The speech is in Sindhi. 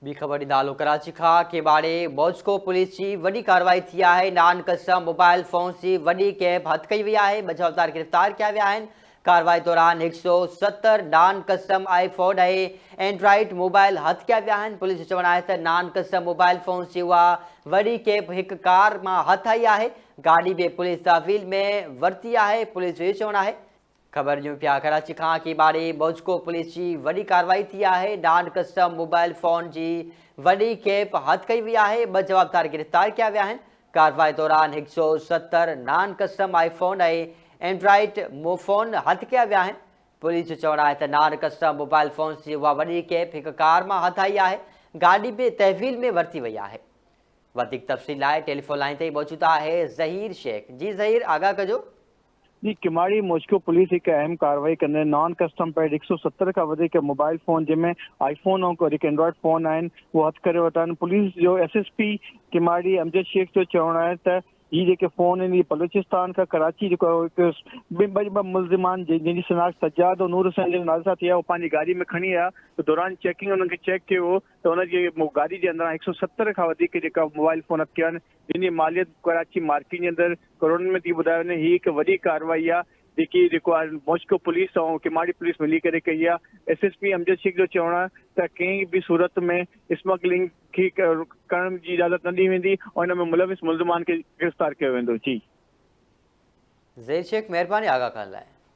ٻي خبر ڏيندا هلو ڪراچي کان کيٻاڙي موجڪو پوليس جي وڏي ڪارروائي ٿي آهي نان ڪسٽم موبائل فونز جي وڏي کيپ هٿ ڪئي وئي آهي ٻه جوابدار گرفتار ڪيا ويا آهن ڪارروائي دوران هڪ سئو 70 نان ڪسٽم آئي فون ۽ اينڊرائيڊ موبائل هٿ ڪيا ويا آهن پوليس جو چوڻ آهي ته نان ڪسٽم موبائل فونز جي اها وڏي کيپ هڪ ڪار مان هٿ آئي آهي گاڏي به پوليس تحويل ۾ ورتي آهي پوليس جو اهو چوڻ آهي خبر ڏيون پيا ڪراچي کان ڪيٻاڙي موجڪو پوليس جي وڏي ڪارروائي ٿي آهي، ڊانڊ ڪسٽم موبائل فون جي وڏي کيپ هٿ ڪئي وئي آهي، ٻه جوابدار گرفتار ڪيا ويا آهن، ڪارروائي دوران هڪ سئو 70 نان ڪسٽم آئي فون ۽ اينڊرائيڊ موفون هٿ ڪيا ويا آهن، پوليس جو چوڻ آهي ته نان ڪسٽم موبائل فونز جي اها وڏي کيپ هڪ ڪار مان هٿ آئي آهي، گاڏي به تحويل ۾ ورتي وئي آهي. وڌيڪ تفصيل لاء ٽيليفون لائين تي موجود آهي ظهير شيخ، جي ظهير آگاهه ڪجو. جي ڪماڙي موشڪو پوليس هڪ اهم ڪارروائي ڪندي نان ڪسٽم پيڊ 170 کان وڌيڪ موبائل فون جنهن ۾ آئي فون ۽ جيڪي اينڊرائيڊ فون آهن اهو هٿ ڪري ورتا آهن پوليس جو S S P Keamari Amjad Shaikh جو چوڻ آهي ته هي جيڪي فون آهن اهي بلوچستان کان ڪراچي جيڪو هڪ ٻه ٻه ملزمان جنهن جي شناخت سجاد ۽ نور حسين جي نالي سان ٿي آهي اهو پنهنجي گاڏي ۾ کڻي آيا ته دوران چيڪنگ انهن کي چيڪ ڪيو ويو ته ان جي گاڏي جي اندران 170 کان وڌيڪ جيڪا موبائل فون هٿ ڪيا آهن جن جي ماليت ڪراچي مارڪيٽ جي اندر ڪروڙن ۾ ٿي ٻڌايو وڃي هي هڪ وڏي ڪارروائي آهي جيڪي جيڪو آهي موشڪو پوليس ۽ ڪماڙي پوليس ملي ڪري ڪئي آهي S S P Amjad Shaikh جو چوڻ آهي ته ڪنهن به صورت ۾ اسمگلنگ کي ڪرڻ جي اجازت نه ڏني ويندي ۽ ان ۾ ملوث ملزمان کي گرفتار ڪيو ويندو جي. زهير شيخ مهرباني آگاهه ڪرڻ لاء.